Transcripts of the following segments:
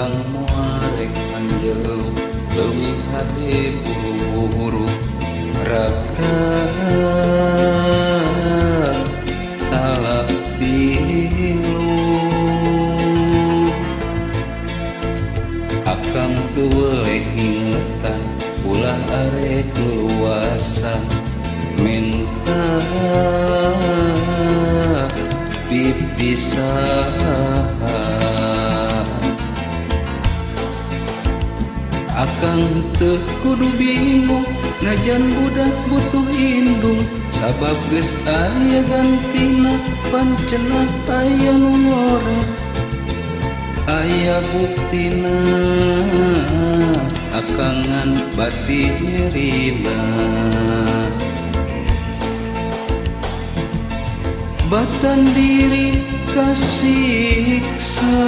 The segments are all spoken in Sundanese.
Akang moarek anjelu leuwih hade buru-buru ragrag talak tilu. Akang teu weleh ngingetan ulah arek luasan minta pipisahan. Akang teu kudu bingung najan budak butuh indung sabab geus aya gantina pancena aya nu ngora aya buktina akangan batirina. Batan diri kasiksa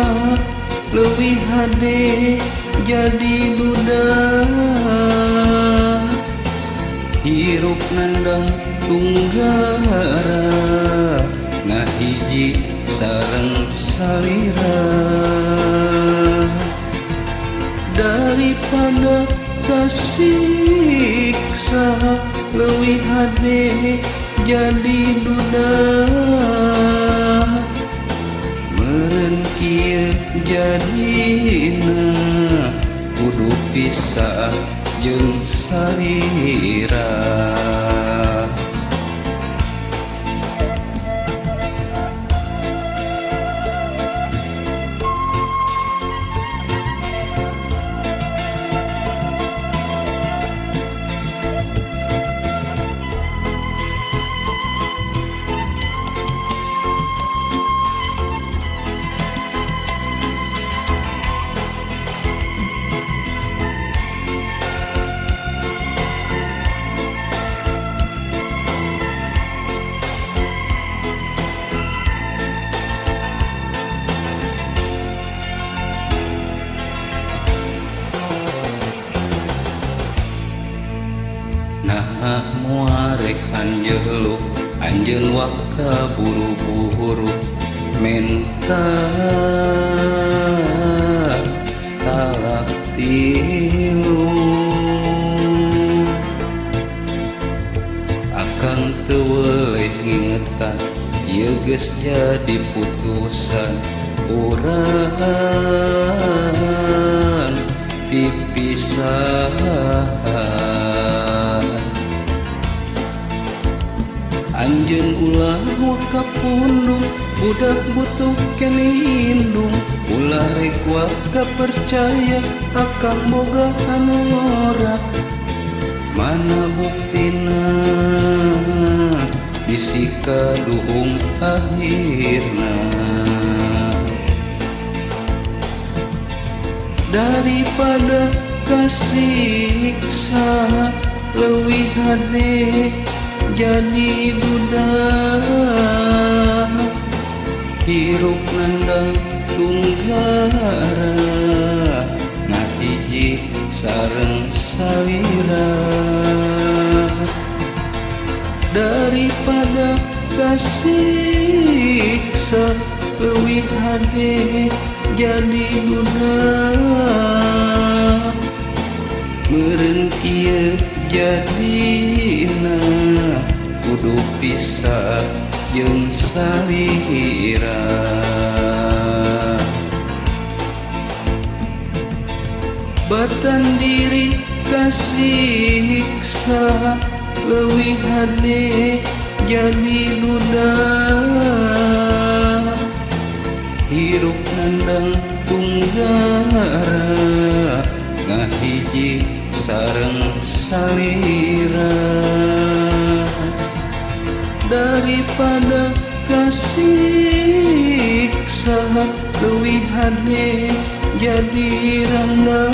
leuwih hade jadi duda hirup nandang tunggara ngahiji sareng salira. Daripada kasiksa leuwih hade jadi duda meureun kieu jadina kudu pisah jeung salira. Naha moarek anjelu anjeun waka buru-buru menta talak tilu. Akang teu weleh ngingetan ieu geus jadi putusan urang pipisahan. Anjeun ulah waka pundung budak butuh kene indung ulah rek waka percaya akang boga anu ngora mana buktina bisi kaduhung akhirna. Daripada kasiksa leuwih hade jadi budak hirup nandang tunggara ngahiji sareng salira. Daripada kasiksa leuwih hade jadi budak meureun kieu jadina kudu pisah jeung salira. Batan diri kasiksa leuwih hade jadi duda hirup nandang tunggara ngahiji sareng salira. Daripada kasiksa leuwih hade jadi randa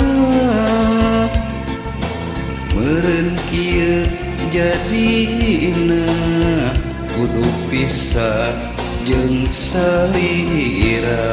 meureun kieu jadina kudu pisah jeung salira.